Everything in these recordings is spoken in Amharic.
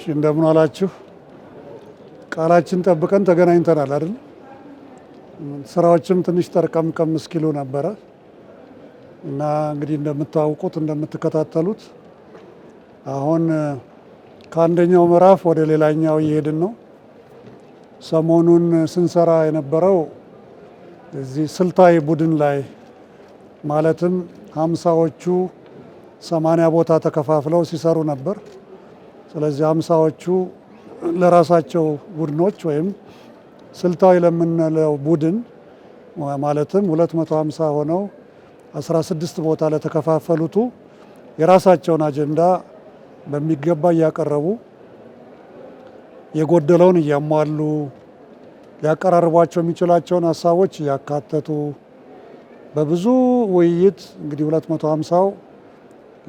እንደምን አላችሁ? ቃላችን ጠብቀን ተገናኝተናል አይደል? ስራዎችም ትንሽ ጠርቀምቀም እስኪሉ ነበረ እና እንግዲህ እንደምታውቁት እንደምትከታተሉት አሁን ከአንደኛው ምዕራፍ ወደ ሌላኛው እየሄድን ነው። ሰሞኑን ስንሰራ የነበረው እዚህ ስልታዊ ቡድን ላይ፣ ማለትም 50ዎቹ 80 ቦታ ተከፋፍለው ሲሰሩ ነበር። ስለዚህ 50ዎቹ ለራሳቸው ቡድኖች ወይም ስልታዊ ለምንለው ቡድን፣ ማለትም 250 ሆነው 16 ቦታ ለተከፋፈሉቱ የራሳቸውን አጀንዳ በሚገባ እያቀረቡ፣ የጎደለውን እያሟሉ፣ ሊያቀራርቧቸው የሚችላቸውን ሀሳቦች እያካተቱ፣ በብዙ ውይይት እንግዲህ 250ው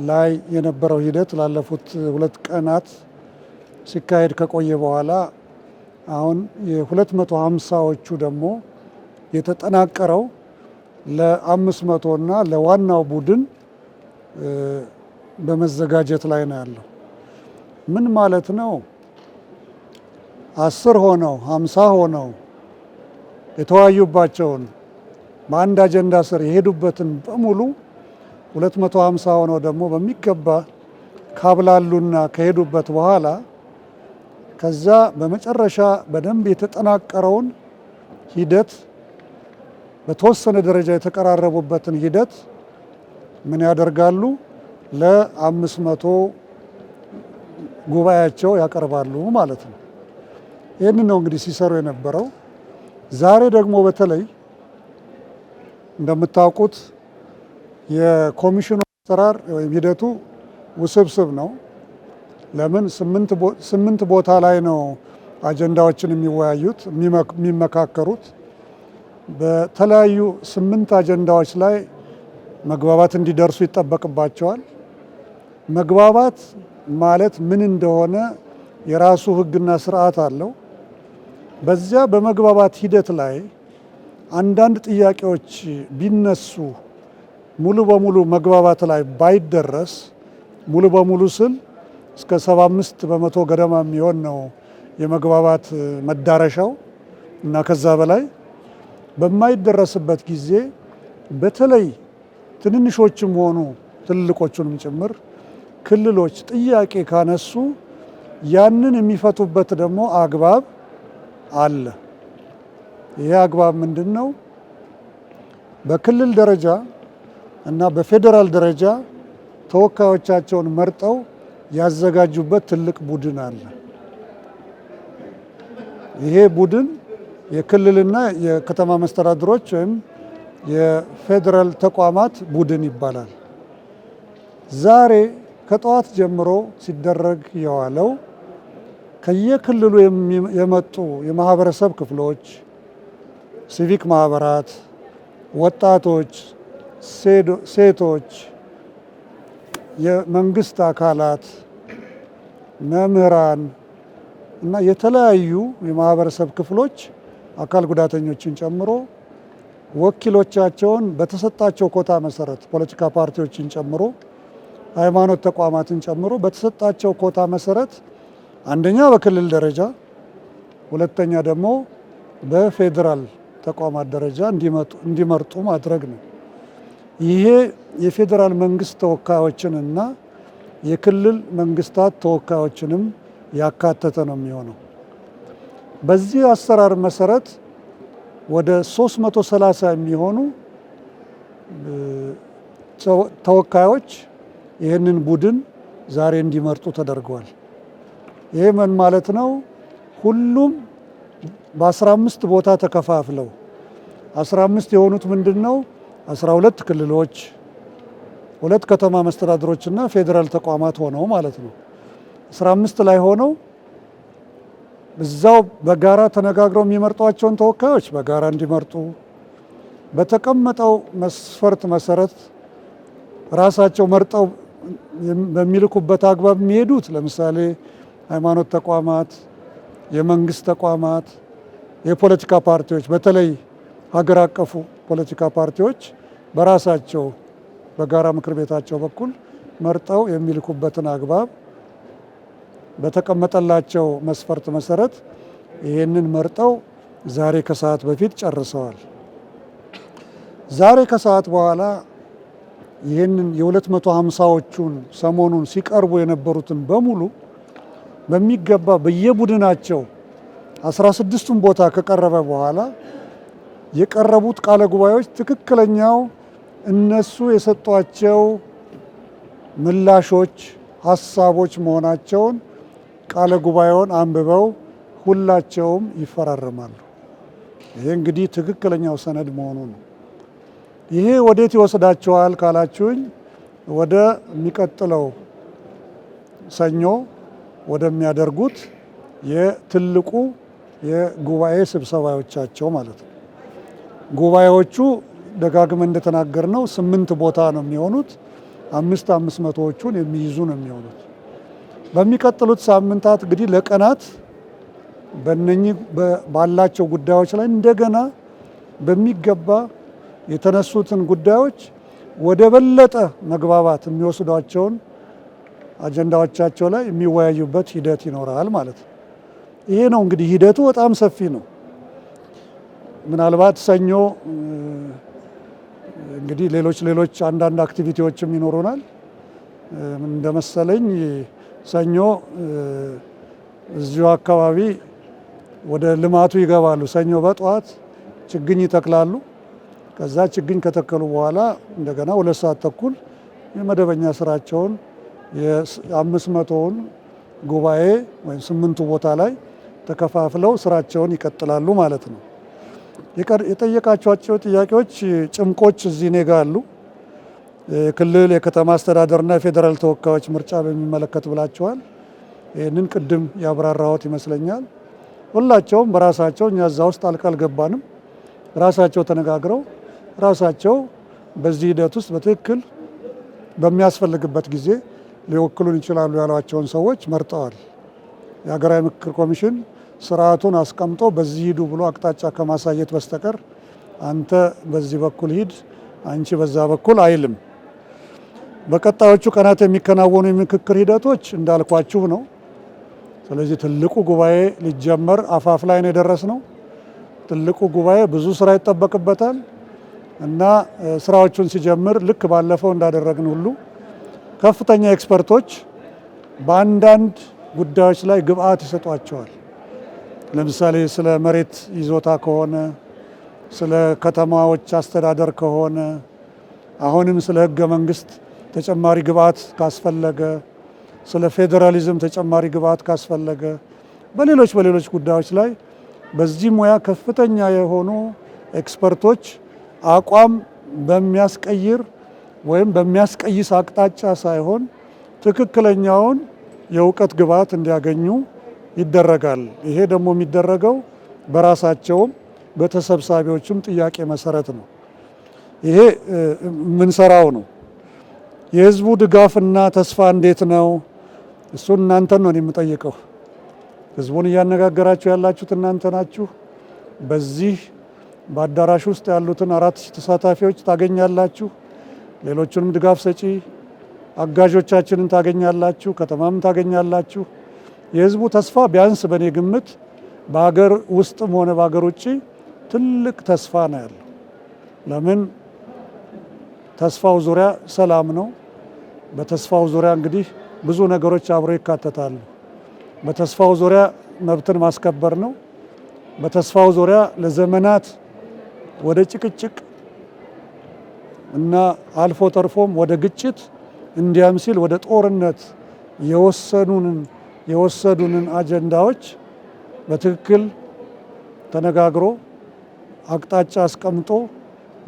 ላይ የነበረው ሂደት ላለፉት 2 ቀናት ሲካሄድ ከቆየ በኋላ አሁን የ250ዎቹ ደግሞ የተጠናቀረው ለ500 እና ለዋናው ቡድን በመዘጋጀት ላይ ነው ያለው። ምን ማለት ነው? 10 ሆነው 50 ሆነው የተወያዩባቸውን፣ በአንድ አጀንዳ ስር የሄዱበትን በሙሉ 250 ሆነው ደግሞ በሚገባ ካብላሉና ከሄዱበት በኋላ ከዛ በመጨረሻ በደንብ የተጠናቀረውን ሂደት፣ በተወሰነ ደረጃ የተቀራረቡበትን ሂደት ምን ያደርጋሉ? ለ500 ጉባኤያቸው ያቀርባሉ ማለት ነው። ይህንን ነው እንግዲህ ሲሰሩ የነበረው። ዛሬ ደግሞ በተለይ እንደምታውቁት የኮሚሽኑ አሰራር ወይም ሂደቱ ውስብስብ ነው። ለምን? ስምንት ቦታ ላይ ነው አጀንዳዎችን የሚወያዩት፣ የሚመካከሩት። በተለያዩ ስምንት አጀንዳዎች ላይ መግባባት እንዲደርሱ ይጠበቅባቸዋል። መግባባት ማለት ምን እንደሆነ የራሱ ሕግና ስርዓት አለው። በዚያ በመግባባት ሂደት ላይ አንዳንድ ጥያቄዎች ቢነሱ፣ ሙሉ በሙሉ መግባባት ላይ ባይደረስ፣ ሙሉ በሙሉ ስል እስከ 75% ገደማ የሚሆን ነው የመግባባት መዳረሻው፣ እና ከዛ በላይ በማይደረስበት ጊዜ በተለይ ትንንሾችም ሆኑ ትልልቆቹንም ጭምር ክልሎች ጥያቄ ካነሱ ያንን የሚፈቱበት ደግሞ አግባብ አለ። ይሄ አግባብ ምንድን ነው? በክልል ደረጃ እና በፌዴራል ደረጃ ተወካዮቻቸውን መርጠው ያዘጋጁበት ትልቅ ቡድን አለ። ይሄ ቡድን የክልልና የከተማ መስተዳድሮች ወይም የፌዴራል ተቋማት ቡድን ይባላል። ዛሬ ከጠዋት ጀምሮ ሲደረግ የዋለው ከየክልሉ የመጡ የማህበረሰብ ክፍሎች፣ ሲቪክ ማህበራት፣ ወጣቶች፣ ሴቶች፣ የመንግስት አካላት፣ መምህራን እና የተለያዩ የማህበረሰብ ክፍሎች አካል ጉዳተኞችን ጨምሮ ወኪሎቻቸውን በተሰጣቸው ኮታ መሰረት፣ ፖለቲካ ፓርቲዎችን ጨምሮ፣ ሃይማኖት ተቋማትን ጨምሮ በተሰጣቸው ኮታ መሰረት አንደኛ በክልል ደረጃ፣ ሁለተኛ ደግሞ በፌዴራል ተቋማት ደረጃ እንዲመርጡ ማድረግ ነው። ይሄ የፌዴራል መንግስት ተወካዮችንና የክልል መንግስታት ተወካዮችንም ያካተተ ነው የሚሆነው። በዚህ አሰራር መሰረት ወደ 330 የሚሆኑ ተወካዮች ይህንን ቡድን ዛሬ እንዲመርጡ ተደርገዋል። ይሄ ምን ማለት ነው? ሁሉም በ15 ቦታ ተከፋፍለው፣ 15 የሆኑት ምንድን ነው? 12 ክልሎች፣ ሁለት ከተማ መስተዳድሮችና ፌዴራል ተቋማት ሆነው ማለት ነው። 15 ላይ ሆነው እዛው በጋራ ተነጋግረው የሚመርጧቸውን ተወካዮች በጋራ እንዲመርጡ፣ በተቀመጠው መስፈርት መሰረት ራሳቸው መርጠው በሚልኩበት አግባብ የሚሄዱት ለምሳሌ ሃይማኖት ተቋማት፣ የመንግስት ተቋማት፣ የፖለቲካ ፓርቲዎች፣ በተለይ ሀገር አቀፉ ፖለቲካ ፓርቲዎች በራሳቸው በጋራ ምክር ቤታቸው በኩል መርጠው የሚልኩበትን አግባብ በተቀመጠላቸው መስፈርት መሰረት ይህንን መርጠው ዛሬ ከሰዓት በፊት ጨርሰዋል። ዛሬ ከሰዓት በኋላ ይህንን የ250ዎቹን ሰሞኑን ሲቀርቡ የነበሩትን በሙሉ በሚገባ በየቡድናቸው 16ቱን ቦታ ከቀረበ በኋላ የቀረቡት ቃለ ጉባኤዎች ትክክለኛው እነሱ የሰጧቸው ምላሾች፣ ሀሳቦች መሆናቸውን ቃለ ጉባኤውን አንብበው ሁላቸውም ይፈራረማሉ። ይሄ እንግዲህ ትክክለኛው ሰነድ መሆኑ ነው። ይሄ ወዴት ይወስዳቸዋል ካላችሁኝ፣ ወደ የሚቀጥለው ሰኞ ወደሚያደርጉት የትልቁ የጉባኤ ስብሰባዎቻቸው ማለት ነው። ጉባኤዎቹ ደጋግመን እንደተናገርነው 8 ቦታ ነው የሚሆኑት። 500-500ዎቹን የሚይዙ ነው የሚሆኑት። በሚቀጥሉት ሳምንታት እንግዲህ ለቀናት በእነኚህ ባላቸው ጉዳዮች ላይ እንደገና በሚገባ የተነሱትን ጉዳዮች ወደ በለጠ መግባባት የሚወስዷቸውን አጀንዳዎቻቸው ላይ የሚወያዩበት ሂደት ይኖራል ማለት ነው። ይሄ ነው እንግዲህ ሂደቱ በጣም ሰፊ ነው። ምናልባት ሰኞ እንግዲህ ሌሎች ሌሎች አንዳንድ activity ዎችም ይኖሩናል እንደመሰለኝ። ሰኞ እዚሁ አካባቢ ወደ ልማቱ ይገባሉ። ሰኞ በጠዋት ችግኝ ይተክላሉ። ከዛ ችግኝ ከተከሉ በኋላ እንደገና 2 ሰዓት ተኩል የመደበኛ ስራቸውን የ500ውን ጉባኤ ወይም 8ቱ ቦታ ላይ ተከፋፍለው ስራቸውን ይቀጥላሉ ማለት ነው። የጠየቃችኋቸው ጥያቄዎች ጭምቆች እዚህ እኔ ጋ አሉ። የክልል የከተማ አስተዳደርና የፌዴራል ተወካዮች ምርጫ በሚመለከት ብላችኋል። ይህንን ቅድም ያብራራሁት ይመስለኛል። ሁላቸውም በራሳቸው እኛ እዛ ውስጥ ጣልቃ አልገባንም። ራሳቸው ተነጋግረው ራሳቸው በዚህ ሂደት ውስጥ በትክክል በሚያስፈልግበት ጊዜ ሊወክሉን ይችላሉ ያሏቸውን ሰዎች መርጠዋል። የሀገራዊ ምክክር ኮሚሽን ስርዓቱን አስቀምጦ በዚህ ሂዱ ብሎ አቅጣጫ ከማሳየት በስተቀር አንተ በዚህ በኩል ሂድ፣ አንቺ በዛ በኩል አይልም። በቀጣዮቹ ቀናት የሚከናወኑ የምክክር ሂደቶች እንዳልኳችሁ ነው። ስለዚህ ትልቁ ጉባኤ ሊጀመር አፋፍ ላይ ነው የደረስነው። ትልቁ ጉባኤ ብዙ ስራ ይጠበቅበታል እና ስራዎቹን ሲጀምር ልክ ባለፈው እንዳደረግን ሁሉ ከፍተኛ expert ኦች በአንዳንድ ጉዳዮች ላይ ግብአት ይሰጧቸዋል። ለምሳሌ ስለ መሬት ይዞታ ከሆነ፣ ስለ ከተማዎች አስተዳደር ከሆነ፣ አሁንም ስለ ህገ መንግስት ተጨማሪ ግብአት ካስፈለገ፣ ስለ ፌዴራሊዝም ተጨማሪ ግብአት ካስፈለገ፣ በሌሎች በሌሎች ጉዳዮች ላይ በዚህ ሙያ ከፍተኛ የሆኑ expert ኦች አቋም በሚያስቀይር ወይም በሚያስቀይስ አቅጣጫ ሳይሆን ትክክለኛውን የእውቀት ግብአት እንዲያገኙ ይደረጋል። ይሄ ደግሞ የሚደረገው በራሳቸውም በተሰብሳቢዎችም ጥያቄ መሰረት ነው። ይሄ የምንሰራው ነው። የህዝቡ ድጋፍና ተስፋ እንዴት ነው? እሱን እናንተን ነው የምጠይቀው። ህዝቡን እያነጋገራችሁ ያላችሁት እናንተ ናችሁ። በዚህ በአዳራሽ ውስጥ ያሉትን 4000 ተሳታፊዎች ታገኛላችሁ። ሌሎቹንም ድጋፍ ሰጪ አጋዦቻችንን ታገኛላችሁ፣ ከተማም ታገኛላችሁ። የህዝቡ ተስፋ ቢያንስ በእኔ ግምት በሀገር ውስጥም ሆነ በሀገር ውጭ ትልቅ ተስፋ ነው ያለው። ለምን? ተስፋው ዙሪያ ሰላም ነው። በተስፋው ዙሪያ እንግዲህ ብዙ ነገሮች አብረው ይካተታሉ። በተስፋው ዙሪያ መብትን ማስከበር ነው። በተስፋው ዙሪያ ለዘመናት ወደ ጭቅጭቅ እና አልፎ ተርፎም ወደ ግጭት እንዲያም ሲል ወደ ጦርነት የወሰዱንን አጀንዳዎች በትክክል ተነጋግሮ አቅጣጫ አስቀምጦ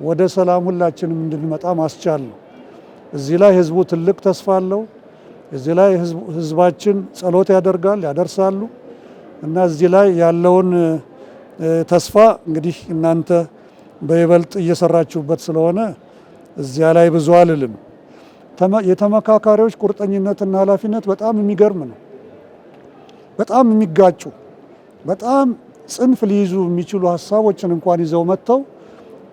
ወደ ሰላም ሁላችንም እንድንመጣ ማስቻል ነው። እዚህ ላይ ህዝቡ ትልቅ ተስፋ አለው። እዚህ ላይ ህዝባችን ጸሎት ያደርጋል፣ ያደርሳሉ እና እዚህ ላይ ያለውን ተስፋ እንግዲህ እናንተ በይበልጥ እየሰራችሁበት ስለሆነ እዚያ ላይ ብዙ አልልም። የተመካካሪዎች ቁርጠኝነትና ኃላፊነት በጣም የሚገርም ነው። በጣም የሚጋጩ በጣም ጽንፍ ሊይዙ የሚችሉ ሀሳቦችን እንኳን ይዘው መጥተው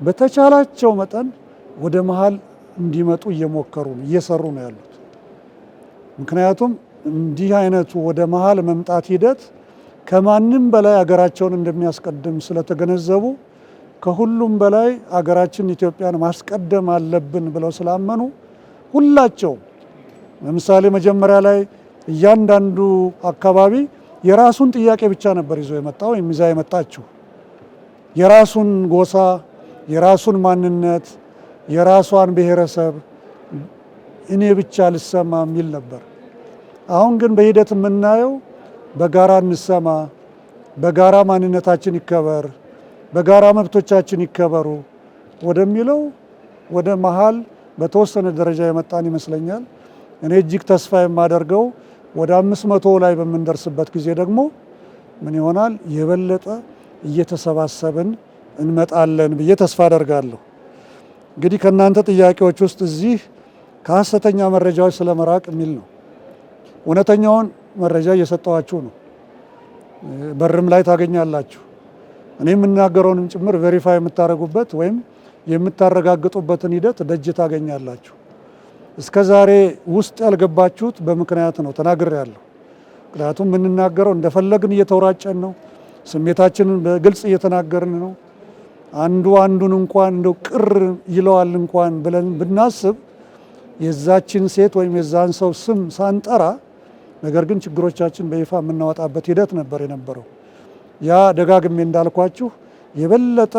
በተቻላቸው መጠን ወደ መሀል እንዲመጡ እየሞከሩ ነው፣ እየሰሩ ነው ያሉት። ምክንያቱም እንዲህ አይነቱ ወደ መሀል መምጣት ሂደት ከማንም በላይ አገራቸውን እንደሚያስቀድም ስለተገነዘቡ፣ ከሁሉም በላይ አገራችን ኢትዮጵያን ማስቀደም አለብን ብለው ስላመኑ ሁላቸው፣ ለምሳሌ መጀመሪያ ላይ እያንዳንዱ አካባቢ የራሱን ጥያቄ ብቻ ነበር ይዞ የመጣው ወይም ይዛ የመጣችው። የራሱን ጎሳ፣ የራሱን ማንነት፣ የራሷን ብሔረሰብ እኔ ብቻ ልሰማ የሚል ነበር። አሁን ግን በሂደት የምናየው በጋራ እንሰማ፣ በጋራ ማንነታችን ይከበር፣ በጋራ መብቶቻችን ይከበሩ ወደሚለው ወደ መሀል በተወሰነ ደረጃ የመጣን ይመስለኛል። እኔ እጅግ ተስፋ የማደርገው ወደ 500 ላይ በምንደርስበት ጊዜ ደግሞ ምን ይሆናል፣ የበለጠ እየተሰባሰብን እንመጣለን ብዬ ተስፋ አደርጋለሁ። እንግዲህ ከእናንተ ጥያቄዎች ውስጥ እዚህ ከሀሰተኛ መረጃዎች ስለመራቅ የሚል ነው። እውነተኛውን መረጃ እየሰጠኋችሁ ነው። በርም ላይ ታገኛላችሁ። እኔ የምናገረውንም ጭምር verify የምታደርጉበት ወይም የምታረጋግጡበትን ሂደት ደጅ ታገኛላችሁ። እስከ ዛሬ ውስጥ ያልገባችሁት በምክንያት ነው፣ ተናግሬያለሁ። ምክንያቱም የምንናገረው እንደፈለግን እየተወራጨን ነው። ስሜታችንን በግልጽ እየተናገርን ነው። አንዱ አንዱን እንኳን እንደው ቅር ይለዋል እንኳን ብለን ብናስብ የዛችን ሴት ወይም የዛን ሰው ስም ሳንጠራ፣ ነገር ግን ችግሮቻችን በይፋ የምናወጣበት ሂደት ነበር የነበረው። ያ ደጋግሜ እንዳልኳችሁ የበለጠ